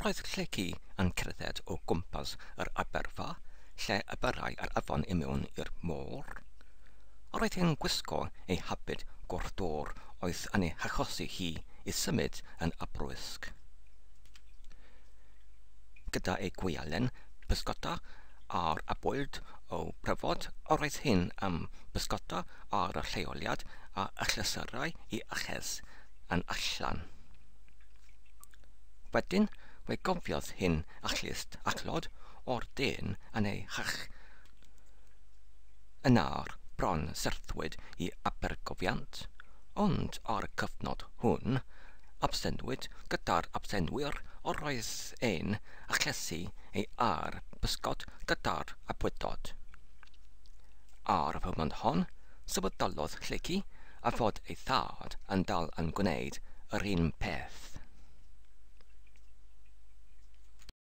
Roedd Lleucu yn cerdded o gwmpas yr aberfa lle y byrai yr afon i mewn i'r môr. Roedd hi'n gwisgo ei habit gwrth-dŵr oedd yn ei hachosi hi i symud yn abrwysg. Gyda ei gwialen bysgota ar abwyd o bryfod, yr oedd hyn am bysgota ar y lleoliad a achlysurai i Achilles yn allan. Wedyn, fe gofiodd hyn Achilles achlod o'r dyn yn ei chach. Yna'r bron syrthwyd i abergofiant, ond ar y cyfnod hwn, absenwyd gyda'r absenwyr yr oedd e'n achlesu ei ar bysgod gyda'r abwydod. Ar y foment hon, sylweddolodd Lleucu a fod ei thad yn dal yn gwneud yr un peth.